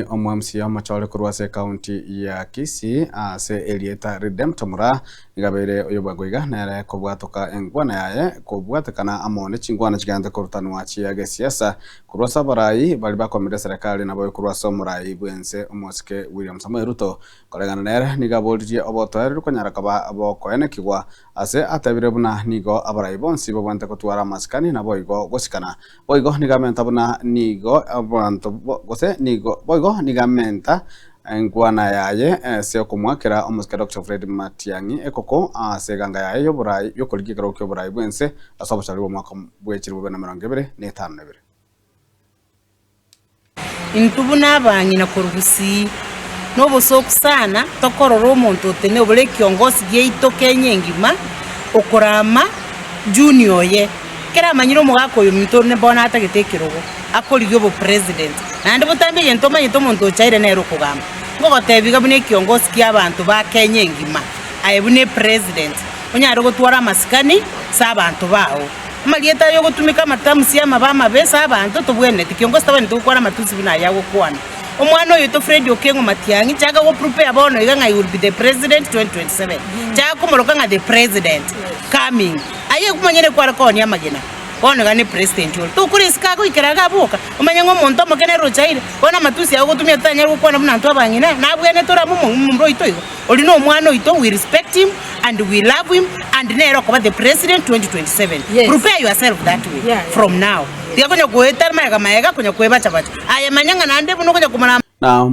Omo-MCA omochore korwa ase ekaunti ya Kisii ase erieta Redemptor Moraa nigo abeire oyobwango iga nere kobwatoka enkwana yaye kobwatekana amo ne chinkwana chigenderete korutanwa chia gesiasa korwa ase abarai baria bakomire eserekari naboigo korwa ase omorai bwense omosike William Samoei Ruto. Koreng'ana nere nigo aboririe obotoereru konyara koba bokoenekigwa ase atebire buna nigo abarai bonsi babwenerete gotwara amasikani naboigo gosikana Boigo nigo amenta buna nigo abanto gose nigo boigo nigo amenta enkwana yaye ase okomoakera omosike Doctor Fred Matiang'i ekoko ase eganga yaye y'oborai y'okorigia ekerogo ki'oborai bw'ense ase obochori bw'omwaka bwe chilifu bibere na emerongo ebere na etano na ebere. Intwe buna abang'ina korwa gusii, nobosooku sana tokorora omonto otene obore ekiongosi giaito Kenya engima okorama junior oye. Ekero amanyire omogaka oyo ominto onde bono atagete ekerogo, akorigia obopresident. Naende botambe egento omanyete omonto ochaire nere okogamba. Ngogotebi iga buna ekiongosi kia abanto ba Kenya engima, aye buna epresident, onyare gotwara amasikani ase abanto bao. Amarieta aya ogotumeka amatamusi amabe amabe ase abanto tobwenereti. Kiongosi tabwenereti gokwana amatusi buna aya agokwana. Omwana oyoito Fred Okengo Matiang'i chaka go prepare bono iga ng'a he will be the president 2027. Chaka komoroka ng'a the president coming. Aye omonyene kware koonia amagena bono iga ne president ore. Tokora esiko agoikera iga aboka omanye ng'a omonto omoke nere ochaire. Bono amatusi aya ogotumia totanyare gokwana buna intwe abang'ina nabwenerete orame omomura oito igo. Oria nomwana oito we respect him and we love him and nere okoba the president 2027 Yes. prepare yourself that way Yeah, yeah. from now tiga konya goeta maega maega konya kwebacha bacha aye manya ng'a naende buna okonya komana Na.